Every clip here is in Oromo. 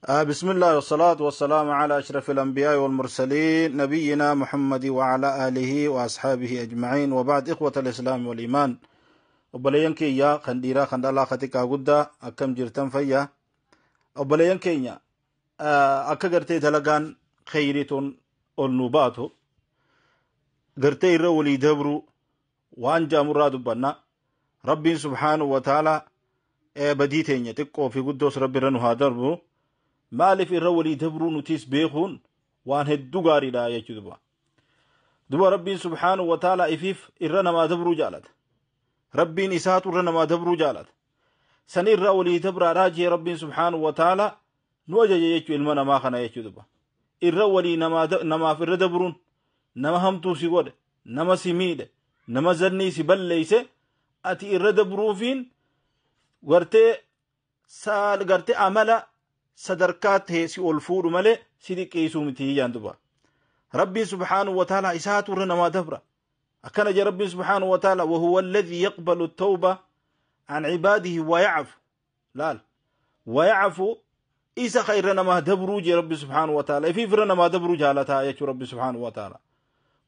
بسم الله والصلاة والسلام على أشرف الأنبياء والمرسلين نبينا محمد وعلى آله وأصحابه أجمعين وبعد. إخوة الإسلام والإيمان، obboleeyyan keenya kan dhiiraa kan dhalaa xiqqaa guddaa, akkam jirtan? Fayyaa? Obboleeyyan keenya, akka gartee dalagaan kheyriituun ol nu baatu gartee irra walii dabru waan jaamurraa dubbanna. Rabbiin subhaanahu wa ta'ala badii teenya xiqqoo fi guddoos rabbi irra nu haa darbu. Maaliif irra walii dabruu nutiis beekuun waan hedduu gaariidha jechuudha. Duba rabbiin subhaanahu wa ta'ala ifiif irra namaa dabruu jaalata. Rabbiin isaatu irra namaa dabruu jaalata. San irra walii dabraadhaa jee rabbiin subhaanahu wa ta'ala nu ajaje jechuu ilma namaa kana jechuudha. Irra walii namaaf irra dabruun, nama hamtuu si godhe, nama si miidhe, nama zannii si balleeyse, ati irra dabruufiin gartee amala sadarkaa ta'e si ol fuudhu malee si xiqqeessuu miti jaan. Duba rabbiin subhaanahu wa ta'ala isaatu irra namaa dabra. Akkana jee rabbiin subhaanahu wa ta'ala: وهو الذي يقبل التوبة عن عباده ويعفو laal ويعفو. Isa ka irra namaa dabruu jee rabbi subhaanahu wa ta'ala. Ifiif irra namaa dabruu jaalataa jechuu rabbi subhaanahu wa ta'ala.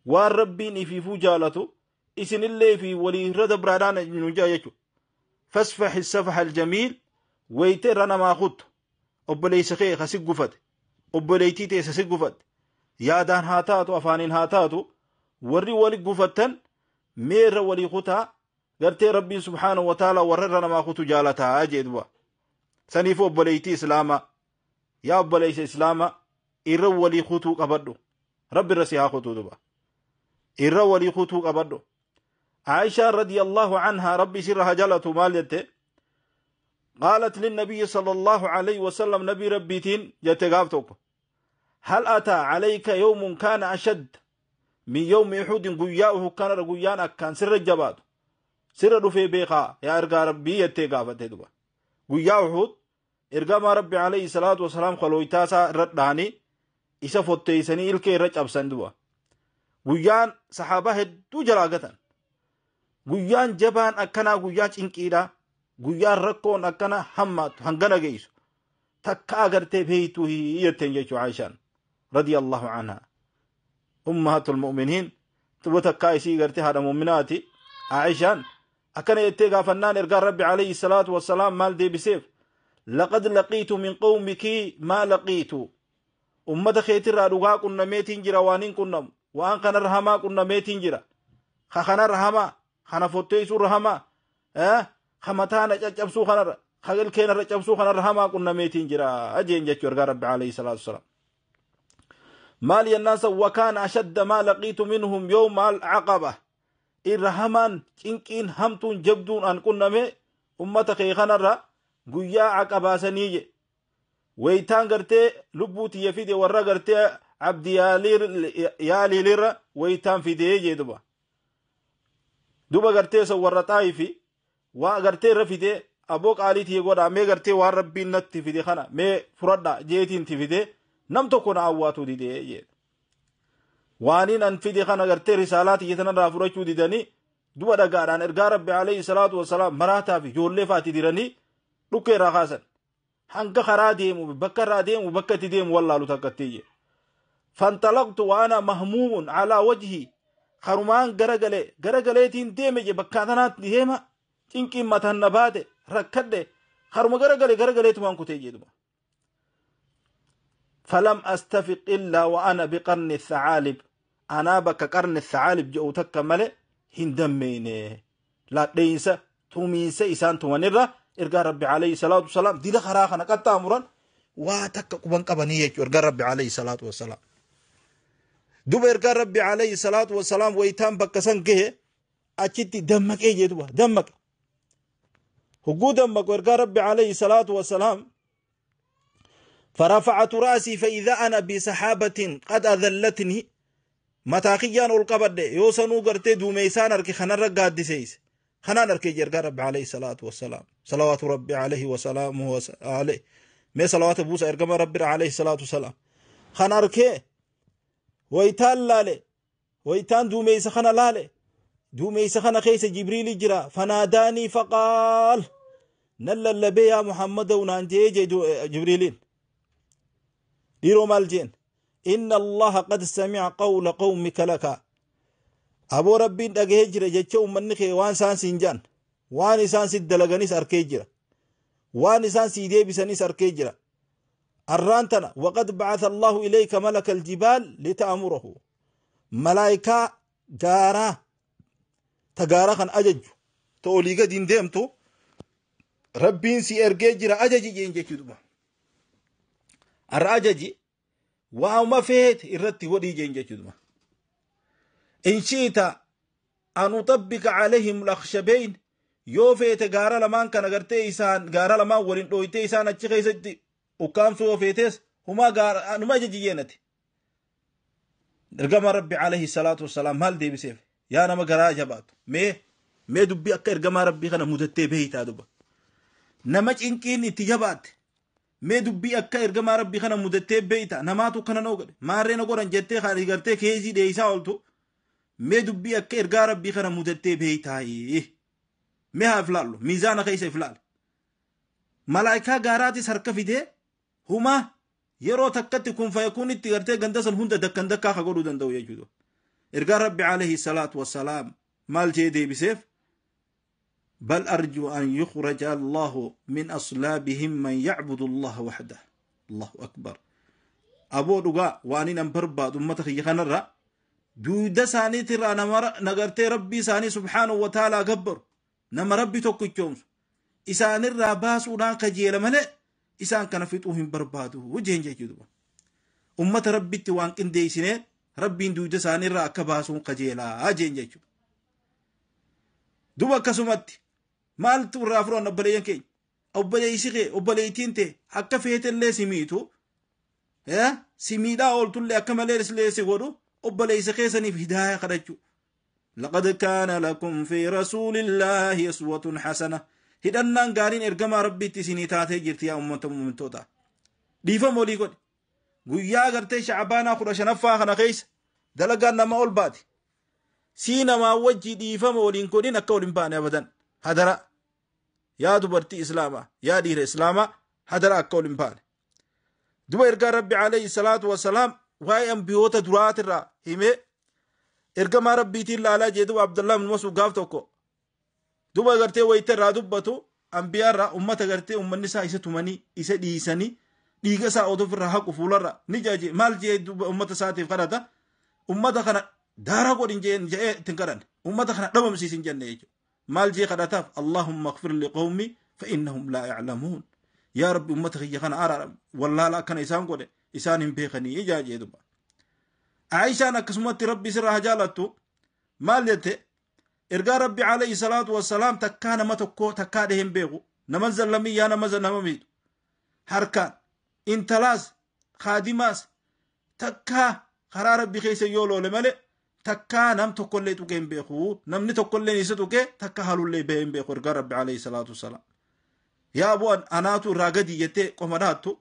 Waan rabbiin ifiifuu jaalatu isinillee fi walii irra dabraadhaan nu jaa jechuu. فاصفح الصفح الجميل. Weyte irra namaa kuttu, obboleessa kee kasi gufate, obboleettii teessa si gufatte, yaadaan haa taatu, afaaniin haa taatu, warri wali gufattan mee irra walii kutaa. Gartee rabbiin subhaanahu wa ta'ala warra irra namaa kutu jaalataa jee. Duba saniif obboleettii islaamaa, yaa obboleessa islaamaa, irra walii kutuu qabadhu, rabbi irra si haa kutuu. Duba irra walii kutuu qabadhu. Aishaa radiyallahu anhaa, rabbi isirra haa jaalatu, maal jette? قالت للنبي صلى الله عليه وسلم، نبي ربيتين جت قافتك: هل أتى عليك يوم كان أشد من يوم أحد؟ Guyyaa كان guyyaan akkaan sirra jabaatu sirra dhufee beekaa, yaa ergaa rabbii, jettee gaafate. Duba guyyaa Uhud ergamaa rabbi alayhi salaatu wasalaam kalooytaasaa irra dhahanii isa fotteeysanii ilkee irra cabsan. Duba guyyaan saxaabaa hedduu jalaa gatan, guyyaan jabaan akkanaa, guyyaa cinqiidhaa, guyyaan rakkoon akkana hammaatu hangana geessu takka agartee beeytuu jetteen jechuu Aishaan radiyallahu anha, ummahatul mu'miniin. Tuba takkaa isii gartee haadha mu'minaati Aishaan. Akkana jettee gaafannaan ergaan rabbi alayhi salaatu wassalaam maal deebiseef? لقد لقيت من قومك ما لقيت. Ummata keetirraa dhugaa qunnameetiin jira waan hin qunnamu, waan kanarra hamaa qunnameetiin jira. Ka kanarra hamaa, kana fotteessuurra hamaa, ka mataana caccabsuu kanarra, ka ilkeenarra cabsuu kanarra hamaa qunnameetiin jira ajeen jechuu ergaa rabbi alayhi salaatu wassalaam. Maal jennaan san? وكان أشد ما لقيت منهم يوم العقبة. Irra hamaan, cinqiin hamtuun jabduun an qunname ummata kee kanarra guyyaa caqabaasanii je. Weytaan gartee lubbuu tiyya fide warra gartee abdi yaaliilirra weytaan fidee jee. Duba gartee san warra xaayifi waa gartee irra fide. Aboo qaalii tiyya godhaa, mee gartee waan rabbiin natti fide kana mee fudhadha jeetiin ti fide, nam tokko na awwaatu didee jee. Waaniin an fide kana gartee risaalaa tiyya tanarraa fudhachuu didanii, duba dhagaadhaan ergaa rabbi alayhi salaatu wasalaam maraataa fi ijoollee faati diranii dhukkee irraa kaasan. Hanga karaa deemu, bakka irraa deemu, bakka itti deemu wallaalu takkatti jee. فانطلقت وأنا مهموم على وجهي. Karumaan garagale garagaleetiin deeme je. Bakka tanaatti deema, cinqiin mataan na baate, rakkadhe, karuma garagale garagaleetumaan kutee jee. Duba فلم أستفق إلا وأنا بقرن الثعالب. أنا بك قرن الثعالب جاء تك ملئ هندميني لا دينسا tumiinsa isaan tumanirra ergaa rabbi alayhi salaatu wasalaam dila karaa kana qaxxaamuran waa takka quban qabanii jechuu ergaa rabbi alayhi salaatu wasalaam. Duba ergaa rabbi alayhi salaatu wasalaam wayitaan bakka san gahe achitti dammaqee jee. Duba dammaqe. Hogguu dammaqu ergaa rabbi alayhi salaatu wasalaam: فرفعت رأسي فإذا أنا بسحابة قد أذلتني. Mataa kiyyaan ol qabadhe, yoo sanuu gartee duumeysaan arke kanarra gaaddiseys kanaan arkee ergaa rabbi alayhi salaatu wassalaam, salawaatu rabbi alayhi wasalaamuhu alayhi. Mee salawaata buusa ergama rabbi alayhi salaatu wassalaam. Kan arkee wayitaan laale, wayitaan duumeysa kana laale, duumeysa kana keessa Jibriili jira. فناداني فقال, nan lallabee, yaa Muhammadaw naan jee jibriiliin. Dhiiroo maal jeen? Inna Allaha qad sami'a qawla qawmika laka. Aboo Rabbiin dhagahee jira jecha ummanni kee waan isaan siin jaan, waan isaan si dalaganis arkee jira, waan isaan sii deebisanis arkee jira. Arraan tana waqad ba'atha Allahu ilayka malaka aljibaal lita'amurahu. Malaayikaa gaaraa ta gaara kan ajajju ta olii gadiin deemtu Rabbiin si ergee jira, ajaji jeen jechuudha. Arra ajaji, waanuma feete irratti godhii jeen jechuudha. In shi'ita an utabbika alayhim lakhshabayn, yoo feete gaara lamaan kana gartee isaan gaara lamaan waliin dhooytee isaan achi keessatti ukkaamsuu yoo feetes humaa gaara numa ajaji jeenati. Ergama Rabbi alayhi salaatu wassalaam maal deebiseef? Yaa nama garaa jabaatu, mee dubbii akka ergamaa Rabbii kana mudattee beeytaa duba. Nama cinqiin itti jabaatte, mee dubbii akka ergamaa Rabbii kana mudattee beeyta? Namaatu kana noo godhe, maarree na godhan jettee kan gartee keezii dheeysaa ooltu, mee dubbii akka ergaa Rabbii kana mudattee beeytaa? Mee haa iflaallu, miizaana keessa iflaal. Malaayikaa gaaraatis harka fidee humaa yeroo takkatti kun fayakuun itti gartee ganda san hunda dakkan dakkaa ka godhuu danda'u jechuudha. Ergaa Rabbi alayhi salaatu wassalaam maal jee deebiseef? Bal arju an yukhraja Allahu min aslaabihim man yacbudu Allaha waxdah. Allahu akbar. Aboo dhugaa waan inni barbaadu ummata kiyya kanarra duuda isaaniitirraa nama nagartee Rabbii isaanii subhaanahu wa ta'aalaa gabbaru, nama Rabbi tokkichoomsu isaanirraa baasuudhaan kajeela malee isaan kana fixuu hin barbaadu jeen jechuudha. Ummata Rabbitti waan qindeessinee Rabbiin duuda isaaniirraa akka baasuun kajeelaa jeen jechuudha. Duba akkasumatti maaltu irraa furan obboleeyyan keenya? Obboleessi kee, obboleettiin ta'e akka feetellee si miitu, si miidhaa ooltullee, akka malee illee si godhu, obboleessa keessaniif hidaayaa kadhachuu. لقد كان لكم في رسول الله أسوة حسنة. Hidhannaan gaariin ergamaa Rabbiitti isinii taatee jirti yaa uummata muummintoota. Dhiifama olii godhe. Guyyaa gartee Shacbaanaa 15ffaa kana keessa dalagaan nama ol baati. Sii namaa wajjii dhiifama waliin godhin akka waliin baane abadan. Hadara. Yaa dubartii Islaamaa, yaa dhiira Islaamaa, hadara akka waliin baane. Duba ergaa Rabbi alayhi salaatu wassalaam waa'ee ambiyoota duraatirraa himee ergamaa Rabbiitiin laalaa jee duba Abdullah bin Mas'ud gaaf tokko. Duba gartee wayita irraa dubbatu ambiyaarraa ummata gartee ummanni isaa isa tumanii isa dhiisanii dhiiga isaa odoo ofirraa haqu fuularra ni jaje. Maal jee duba ummata isaatiif kadhata? Ummata kana daara godhin jeen je'ee ittiin kadhanne, ummata kana dhabamsiisin jenne jechuudha. Maal jee kadhataaf? Allahumma ighfir liqawmi fa innahum laa ya'lamuun. Yaa Rabbi, ummata kiyya kana araara, wallaala akkana isaan godhe, isaan hin beekanii ijaa jee duba. Aishaan akkasumatti, Rabbi sirraa haa jaalattu, maal jette? Ergaa Rabbi alayhi salaatu wassalaam takkaa nama tokko takkaa dhahee hin beeku. Nama zallamiyyaa, nama nama miidhu harkaan intalaas kaadimaas takkaa karaa Rabbi keessa yoo loole malee takkaa nam tokkollee tuqee hin beeku. Namni tokkollee isa tuqee takka halullee bahee hin beeku ergaa Rabbi alayhi salaatu wassalaam. Yaa bu'an anaatu irraa gadi jettee qoma dhaattu,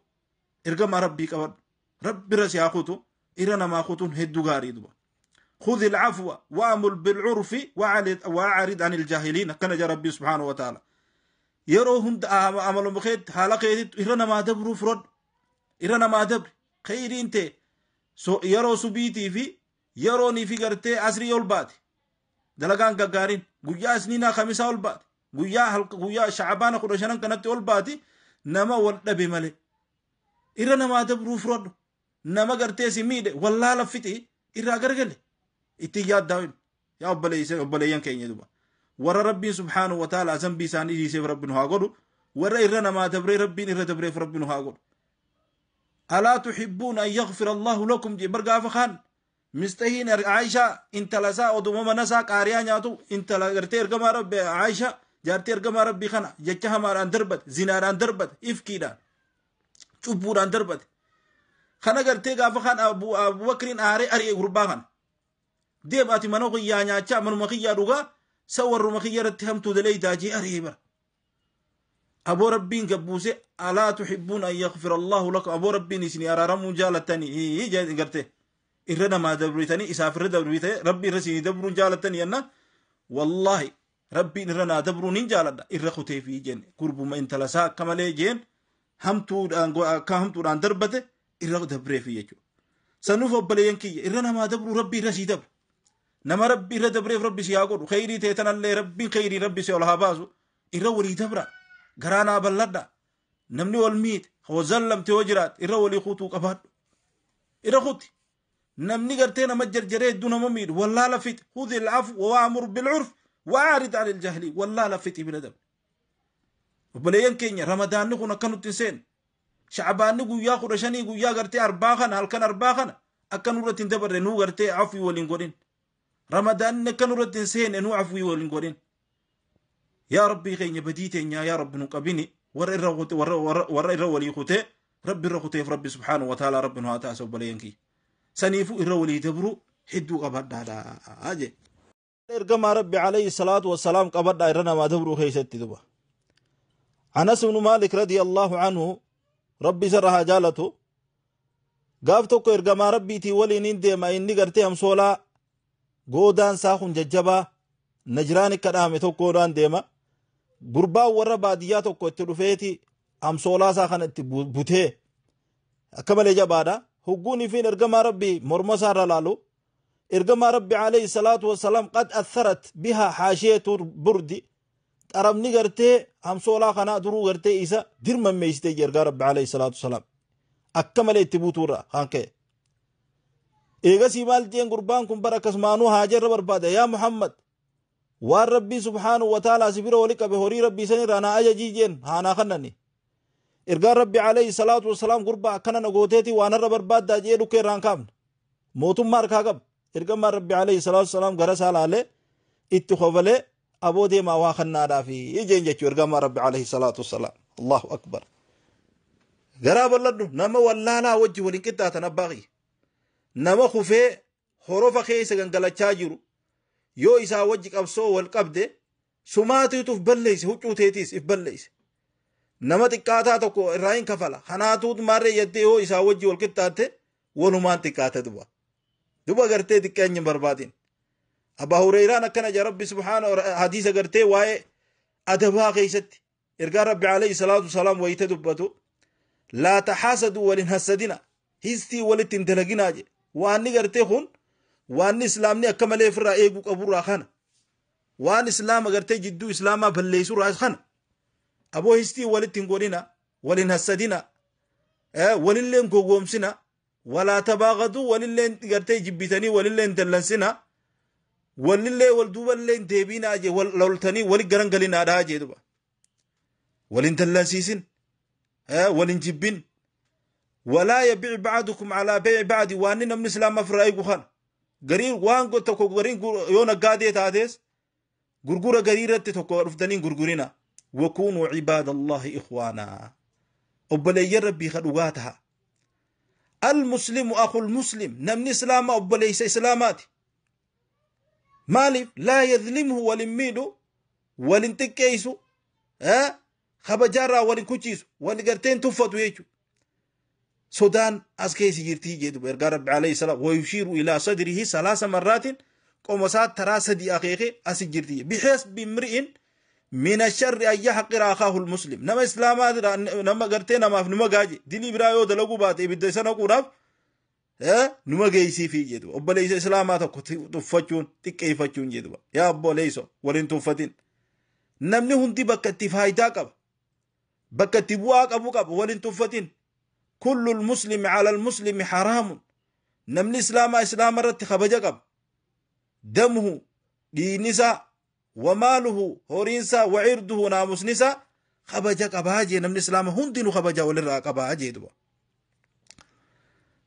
ergamaa Rabbii qabadhu. Rabbi irra si haa kutu, irra namaa kutuun hedduu gaarii duba. خذ العفو وأمر بالعرف وأعرض عن الجاهلين. كان جاء ربي سبحانه وتعالى yeroo hunda amaluma keetti haala keetitti irra namaa dabruu fudhadhu, irra namaa dabri. Kheyriin ta'e yeroo subiitii fi yeroonii fi gartee asrii ol baate dalagaan gaggaariin, guyyaa isniinaa kamisaa ol baate, guyyaa Shacbaana 15 kanatti ol baati. Nama wal dhabe malee irra namaa dabruu fudhadhu. Nama gartee si miidhe wallaala fixi, irraa gargale, ittiin yaaddaa'in. Yaa obboleeyyan keenya, duba warra Rabbiin subhaanahu wa ta'ala zambii isaanii dhiiseef Rabbi nu haa godhu. Warra irra namaa dabree Rabbiin irra dabreef Rabbi nu haa godhu. Alaa tuhibbuun an yaghfira Allahu lakum jee bar gaafa kaan Mistahiin Aishaa intala isaa oduma mana isaa qaariyaa nyaatu, intala gartee ergamaa Rabbi Aishaa, jaartii ergamaa Rabbii kana jecha hamaadhaan darbate, zinaadhaan darbate, ifkiidhaan cubbuudhaan darbate. Kana gartee gaafa kaan Abubakriin aaree ari'e gurbaa kana. Deem, ati mana kiyyaa nyaachaa, manuma kiyyaa dhugaa, sa warruma kiyya irratti hamtuu dalee jee ari'e bara. Aboo Rabbiin gabbuuse, alaa tuhibbuun an yaghfira Allahu lakum, aboo Rabbiin isinii araaramuu jaalattanii garte irra namaa dabritanii isaaf irra dabritee Rabbi irra isinii dabruun jaalattanii jennaan, wallaahi Rabbiin irra naa dabruun hin jaaladha, irra kuteefii jenne. Gurbuma intala isaa akka malee jeen hamtuudhaan akka hamtuudhaan darbate. Irra dabreefi jechuudha. Sanuuf obboleeyyan kiyya, irra namaa dabru Rabbi irra sii dabra. Nama Rabbi irra dabreef Rabbi si haa godhu. Kheyrii ta'e tanallee Rabbiin kheyrii Rabbi si ol haa baasu. Irra walii dabra. Garaa naa bal'adha. Namni wal miite, hoo zallamte yoo jiraate, irra walii kutuu qabaadhu. Irra kuti. Namni gartee nama jarjaree hedduu nama miidhu wallaala fixe. خذ العفو وأمر بالعرف وأعرض عن الجاهلين. Wallaala fixi, bira dabre. Obboleeyyan keenya, Ramadaanni kun akka nutti hin seenne, Shacbaanni guyyaa 15, guyyaa gartee arbaa kana, halkan arbaa kana akka nurratti hin dabarre nuu gartee afwii waliin godhin. Ramadaanni akka nurratti hin seenne nuu afwii waliin godhin. Yaa Rabbii keenya, badii teenyaa yaa Rabbi nu qabini. Warra irra walii kutee Rabbi irra kuteef Rabbi سبحانه وتعالى Rabbi nu haa taasisu. Obboleeyyan kiyya, saniifuu irra walii dabruu hedduu qabadhaadha je. Ergamaa Rabbi عليه الصلاة والسلام qabadhaa irra namaa dabruu keessatti duba. Anas ibnu Maalik رضي الله عنه, Rabbi isarra haa jaalatu, gaaf tokko ergamaa Rabbiitii waliin hin deema. Inni gartee hamsoolaa goodaan isaa kun jajjabaa Najraan akka dhaame tokkodhaan deema. Gurbaan warra baadiyyaa tokko itti dhufeeti hamsoolaa isaa kana itti butee, akka malee jabaadha. Hugguun ifiin ergamaa Rabbii morma isaa irra laalu, ergamaa Rabbi عليه الصلاة والسلام قد أثرت بها حاشية البرد. Xarabni gartee hamsoolaa kanaa duruu gartee isa dirmammeessitee ergaa Rabbi عليه الصلاة والسلام akka malee itti buutuurra kan ka'e. Eegasii maal jeen? Gurbaan kun bara akkasumaanuu haaja irra barbaada. Yaa Muhammad, waan Rabbii سبحانه وتعالى si bira wali qabe, horii Rabbii san irraa naa ajajii jeen, haanaa kannani. Ergaan Rabbi عليه الصلاة والسلام gurbaa akkana na gooteeti waan irra barbaaddaa jee dhukkee irraan kaafne. Mootummaa harkaa qaba. Ergamaan Rabbi عليه الصلاة والسلام gara isaa laalee itti kofalee, aboo deemaa waa kannaadhaafi jeen jechuu ergamaa Rabbi عليه الصلاة والسلام. الله أكبر. Garaa bal'adhu. Nama wallaalaa wajji waliin qixxaatan abbaa kiyya. Nama kufee horofa keessa gangalachaa jiru yoo isaa wajji qabsoo wal qabde, sumaatiitu if balleeyse, huccuu teetiis if balleeyse. Nama xiqqaataa tokko irraa hin kafala kanaatuut maarree jettee yoo isaa wajji wal qixxaatte, walumaan xiqqaate. Duba gartee xiqqeenya hin barbaadin. Abbaa Hureyraan akkana jaa, Rabbi سبحانه hadiisa gartee waa'ee adabaa keessatti ergaa Rabbi عليه الصلاة والسلام wayita dubbatu, لا تحاسدوا, walin hassadina, histii walitti hin dalaginaa je. Waanni gartee kun waanni islaamni akka malee ofirraa eeguu qaburraa kana, waan islaama gartee jidduu islaamaa balleessurraa kana. Aboo, histii walitti hin godhina, walin hassadina, walilleen gowwoomsina. ولا تباغضوا, walilleen gartee jibbitanii walilleen dallansina, walillee wal duuballeen deebinaa je, wal loltanii wali garangalinaadhaa jee. Duba walin dallansiisin, walin jibbin. ولا يبيع بعضكم على بيع بعض. Waan namni islaamaa ofirraa eegu kana. Garii waan tokko gariin yoo naggaadee taates, gurgura garii irratti tokko dhuftanii gurgurina. وكونوا عباد الله إخوانا, obboleeyyan Rabbii ka dhugaa taha. المسلم أخو المسلم, namni islaamaa obboleeysa islaamaati. Maaliif? لا يظلمه, walin miidhu, walin xiqqeeysu, kabajaarraa walin kuchiisu, wal garteen tuffatu jechu. Sodaan as keessa jirtii jedhu ergaa Rabbi عليه السلام. ويشير إلى صدره ثلاث مرات, qoma isaa taraa sadii akeeke asi jirti. بحسب امرئ من الشر أن يحقر أخاه المسلم. Nama islaamaa nama gartee namaaf numa gaaje, dilii biraa yoo dalaguu baate, ibidda isa naquudhaaf numa geessiifi jedhu. Obboleessa islaamaa tokko tuffachuun, xiqqeeffachuun jedhu. Yaa obboleessa, waliin tuffatin. Namni hundi bakka itti faayidaa qaba, bakka itti bu'aa qabu qaba. Waliin tuffatin. كل المسلم على المسلم حرام. Namni islaamaa islaama irratti kabaja qaba. دمه, dhiignisaa, وماله, horiinsaa, وعرضه, naamusnisaa kabaja qabaa jee. Namni islaama hundinuu kabaja walirraa qabaa jee. Duba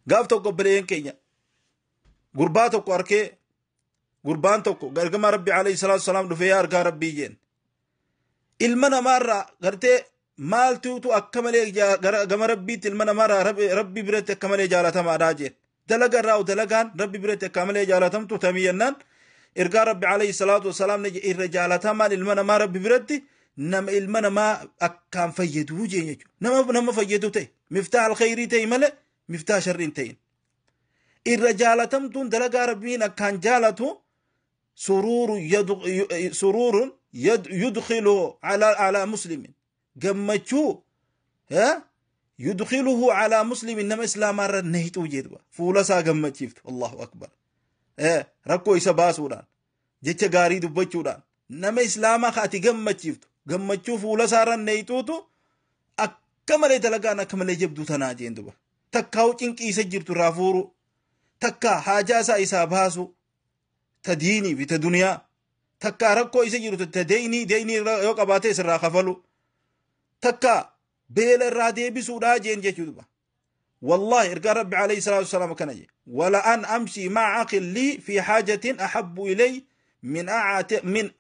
gaaf tokko, obboleeyyan keenya, gurbaa tokko arkee. Gurbaan tokko ergamaa Rabbi عليه الصلاة والسلام dhufee, yaa ergaa Rabbii jeen, ilma namaarraa gartee maaltuutu akka malee gama Rabbiitti, ilma namaarraa Rabbi biratti akka malee jaalatamaadhaa jeen. Dalaga irraa dalagaan Rabbi biratti akka malee jaalatamtu tamii jennaan, ergaa Rabbi عليه الصلاة والسلام irra jaalatamaan ilma namaa Rabbi biratti nama ilma namaa akkaan fayyaduu jeen jechuudha. Nama nama fayyadu ta'e, مفتاح الخير ta'e malee مفتاح شر hin ta'in. Irra jaalatamtuun dalagaa Rabbiin akkaan jaalatu سرور يدخل على مسلم, gammachuu يدخله على مسلم إنما إسلام النهيتو جدوا فولا ساقم شفت الله أكبر ركو إسا باسودان جتش غاري دبچودان نما إسلاما خاتي قم شفت قم تشوف فولا سار النهيتوتو أكمل دلقانا كمل جبدو تناجين دبا تكاو چنك إسا جرتو رافورو تكا حاجة سا إسا باسو تديني في تدنيا تكا ركو إسا جرتو تديني ديني يوقباتي سرا خفلو تكا بيل الرادي بسودا جين جيتوبا والله إرقى ربي عليه الصلاة والسلام كان جي ولا أن أمشي مع عقل لي في حاجة أحب إلي من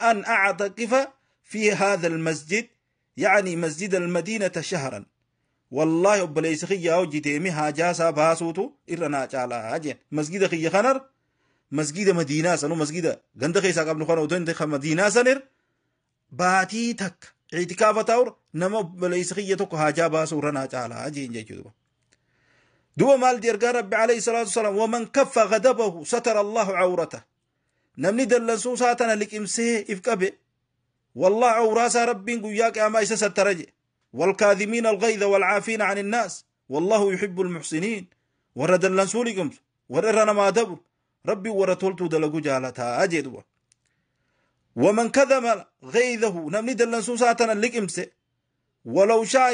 أن أعتكف في هذا المسجد يعني مسجد المدينة شهرا والله أبليس خيا وجتيمي حاجة ساباسوتو إرنا تعالى جين مسجد خيا خنر مسجد مدينة سنو مسجد غند خيسا قبل خنر ودن مدينة سنر باتي تك اعتكاف تاور نما بليس خيتك حاجة باسورنا تعالى جين جيتو دو مال ديرغا ربي عليه الصلاة والسلام ومن كف غضبه ستر الله عورته نمني دلنسو ساتنا لكمسه افكبه والله عوراسا ربي قياك اما إسا سترجي والكاذمين الغيظ والعافين عن الناس والله يحب المحسنين ورا دلنسو لكمس ورنا ما دبر ربي ورا تولتو دلقو جالتا اجدوا ومن كذب غيظه نمني دلنسو ساتنا لكمسه ولو شاء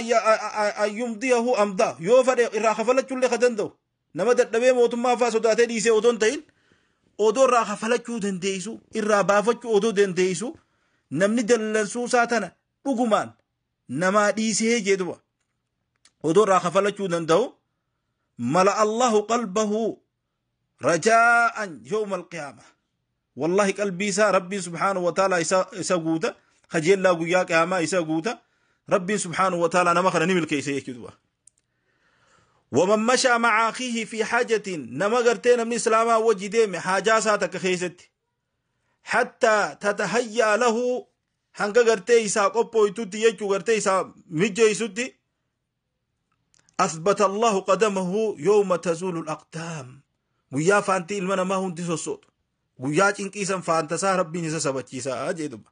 أن يمضيه أمضاه يوفر إرا خفلت اللي خدندو نما ددبه موتما فا صداته ديسه اودون تين اودو را خفلچو دنديسو إرا بافتشو اودو دنديسو نمني دلنسو ساتنا دغمان نما ديسه جدوا اودو را خفلچو دندو ملأ الله قلبه رجاء يوم القيامة والله قلبي سا ربي سبحانه وتعالى إسا قوتا خجل لا قيا قيامة إسا قوتا ربي سبحانه وتعالى نما خنا نملك إسا يكدوا ومن مشى مع أخيه في حاجة نما قرتين من إسلاما وجديم حاجة ساتك خيست حتى تتهيأ له هنگا قرتي إسا قبو يتوتي يجو قرتي إسا مجي يسوتي أثبت الله قدمه يوم تزول الأقدام ويا فانتي المنا ما هون تسو الصوت guyyaa cinqiisan faantasaa rabbiin isa sabachiisaa jee duba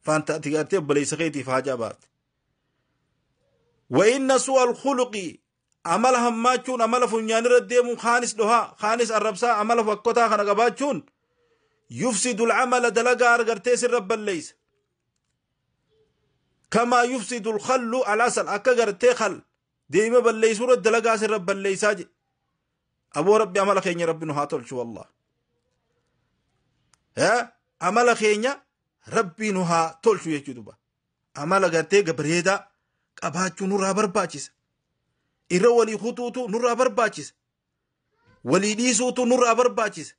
faanta ati gartee obboleessa keetiif haajaa baate wa inna su'a alkhuluqi amala hammaachuun amala funyaanirra deemuun kaanis dhohaa kaanis arrabsaa amala fakkotaa kana qabaachuun yufsidu alcamala dalagaa argartee sirra balleeysa kamaa yufsidu alkhallu alasal akka gartee khal deema balleeysuurra dalagaa sirra balleeysaa je aboo rabbi amala keenya rabbi nu haa tolchu wallah amala keenya rabbi nu haa tolchu jechuu duba amala gartee bareedaa qabaachuu nurraa barbaachisa irra walii kutuutu nurraa barbaachisa walii dhiisuutu nurraa barbaachisa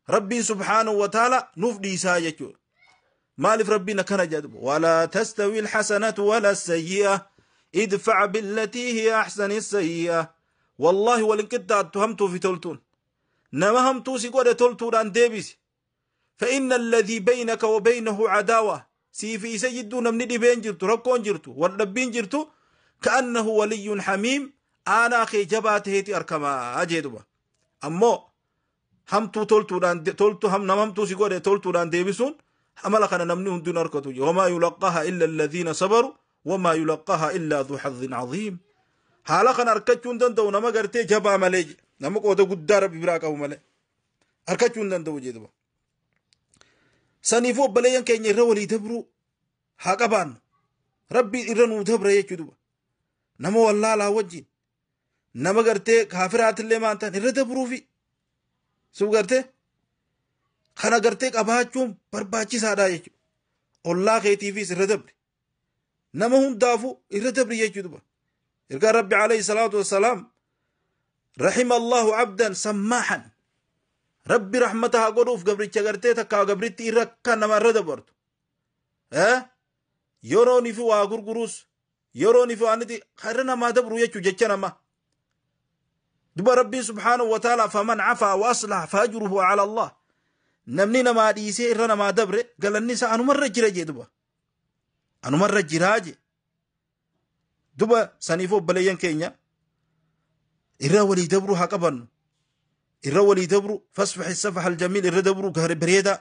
rabbiin subhaanahu wa ta'ala nuuf dhiisaa jechuudha maaliif rabbiin akkana jedhu walaa tastawi alxasanatu wala asayyi'a idfac billatii hiya axsani asayyi'a wallaahi walin qixxaattu hamtuu fi toltuun nama hamtuu si godhe toltuudhaan deebisi فإن الذي بينك وبينه عداوة سيفي سيدو نمني دبين جرتو ركون جرتو والدبين جرتو كأنه ولي حميم أنا أخي جباته تي أركما أجدوا أمو هم تو تولتو دان تولتو هم نمم تو سيقول تولتو دان ديبسون أما لكنا نمني دون أركتو وما يلقاها إلا الذين صبروا وما يلقاها إلا ذو حظ عظيم حالقنا أركتشون دندو نما قرتي جبا مليج نما قوتو قدار ببراك أو ملي أركتشون دندو جدوا saniifuu obboleeyyan keenya irra walii dabruu haa qabaannu rabbiin irra nuu dabra jechuu duba nama wallaalaa wajjin nama gartee kaafiraatillee maan ta'an irra dabruufi sub gartee kana gartee qabaachuun barbaachisaadha jechuudha ollaa keetiifis irra dabri nama hundaafuu irra dabri jechuu duba ergaa rabbi alayhi salaatu wassalaam rahima allahu abdan sammaahan rabbi rahmata haa godhuuf gabricha gartee takkaa gabritti irra akka nama irra dabartu yeroon fi waa gurguruus yeroon fi waan irra namaa dabru jechuu jecha nama duba rabbiin subhaanahu wa ta'ala faman cafaa wa aslaha fa ajruhu ala allah namni namaa dhiisee irra namaa dabre galanni isaa anumarra jira jee duba anumarra jiraa jee duba saniif obboleeyyan keenya irra walii dabru haa qabannu irra walii dabru fasfaxi safaxa aljamiil irra dabru gaari bareeda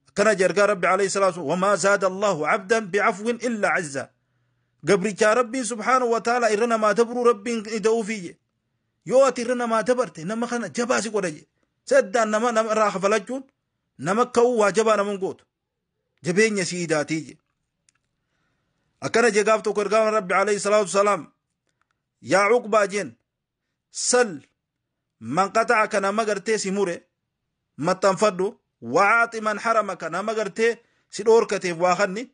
akkana jargaa rabbi alayhi salaatu wamaa zaada allahu cabdan bicafwin illaa cizza Gabrichaa Rabbiin subhaanahu wa ta'ala irra namaa dabruu Rabbiin ida'uufii je. Yoo ati irra namaa dabarte nama kana jabaa si godha je. Saddaan nama nama irraa kafalachuun nama ka'uu waa jabaa nama gootu. Jabeenya si idaatii je. Akkana je gaaf tokko ergaama Rabbi alayhi salaatu wasalaam, yaa Uqbaa jeen, sal man qaxa'aka, nama gartee si mure maxxanfadhu, wa'aaxi man haramaka, nama gartee si dhoorkateef waa kanni,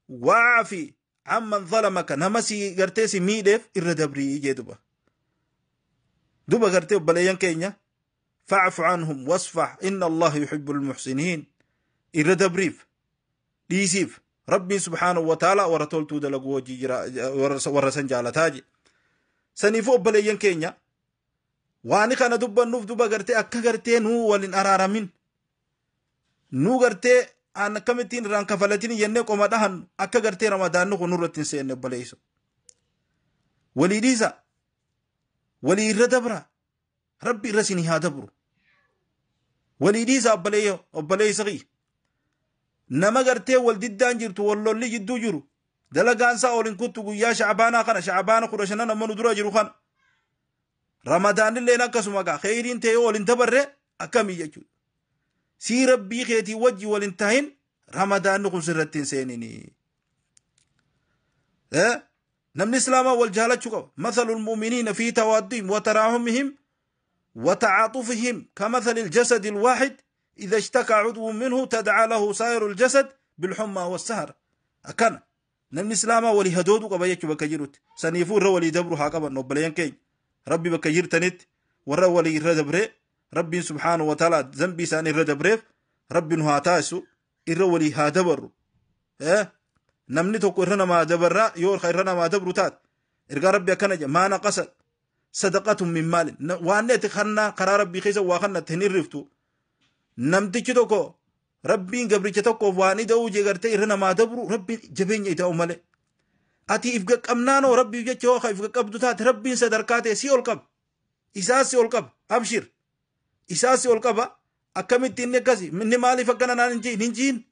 wa'aafi amman zalamaka, nama si gartee si miidheef irra dabrii jee. Duba duba gartee obboleeyyan keenya, fa'fu anhum wasfah, inna Allaha yuhibbu almuhsiniin. Irra dabriif, dhiisiif. Rabbiin subhaanahu wa ta'ala warra toltuu dalaguu hojii jira, warra san jaalataa je. Saniifuu obboleeyyan keenya, waan kana dubbannuuf duba gartee akka gartee nuu walin araaramin, nuu gartee aan akkamittiin irraan kafalatin jennee qoma dhahannu, akka gartee Ramadaanni kun nurratti hin seenne. Obboleeyso, walii dhiisa, walii irra dabra, Rabbi irra isinii haa dabru. Walii dhiisa obboleeyyo, obboleeysa kiyya. Nama gartee wal diddaan jirtu, wal lolli jidduu jiru, dalagaan isaa ol hin kuttu. Guyyaa Shacbaanaa kana, Shacbaana 15 amma nu dura jiru kana, Ramadaanilleen akkasuma gaa kheyriin ta'ee ol hin dabarre akkamii jechuudha. Sii Rabbii keetii wajji wal hin tahin, Ramadaanni kun sirratti hin seenini. Namni Islaamaa wal jaalachuu qaba. Mathalul mu'miniina fi tawaddihim wa taraahumihim wa ta'aatufihim kamathali al-jasadi al-waahid, idha ishtakaa cudwun minhu tad'aa lahu saa'iru al-jasad bilhummaa was-sahar. Akkana namni Islaamaa walii hadooduu qaba jechuu bakka jirutti. Saniifuu irra walii dabru haa qaban, obboleeyyan keenya. Rabbi bakka jirtanitti warra walii irra dabree Rabbiin subhaanahu wa ta'ala zambii isaanii irra dabreef Rabbi nu haa taasisu. Irra walii haa dabarru. Namni tokko irra namaa dabarraa yoo irra namaa dabru taate, ergaa Rabbi akkana jedha: maa naqasa sadaqatun min maalin. Waan ati kannaa karaa Rabbii keessa waa kannatti hin irriftu. Namtichi tokko Rabbiin gabricha tokkoof waan ida'uu jee gartee irra namaa dabru, Rabbiin jabeenya ida'u malee. Ati if qaqqabnaanoo Rabbiif jecha yoo if qaqqabdu taate, Rabbiin sadarkaa ta'e si ol qaba. Isaas si ol qaba. Abshir. Isaas si ol qaba. Akkamitti inni akkasi? Inni maaliif akkana naan hin jiin? Hin jiin.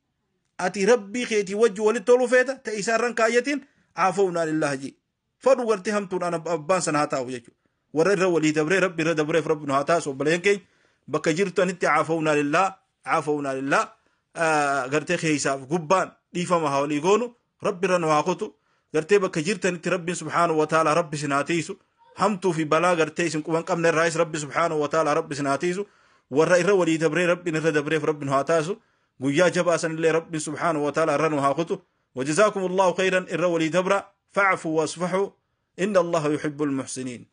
Ati Rabbii keetii wajji walitti toluu feeta ta'e isaarran kaayyatiin caafawnaa lillaah jii. Fadhu gartee hamtuudhaan abbaan sana haa taa'u jechuudha. Warra irra walii dabree Rabbi irra dabreef Rabbi nu haa taasisu. Obboleeyyan keenya, bakka jirtanitti caafawnaa lillaah, caafawnaa lillaah, gartee keessaaf gubbaan dhiifama haa walii goonu. Rabbi irra nu haa kutu. Gartee bakka jirtanitti Rabbiin subhaanahu wa ta'ala Rabbi isin haa tiisu. Hamtuu fi balaa gartee isin quban qabne irraayis Rabbi subhaanahu wa ta'ala Rabbi isin haa tiisu. Warra irra walii dabree Rabbiin irra dabreef Rabbi nu haa taasisu. Guyyaa jabaa sanillee Rabbiin subhaanahu wa ta'ala irra nu haa kutu. وجزاكم الله خيرا. إر ولي دبرة، فاعفوا واصفحوا، إن الله يحب المحسنين.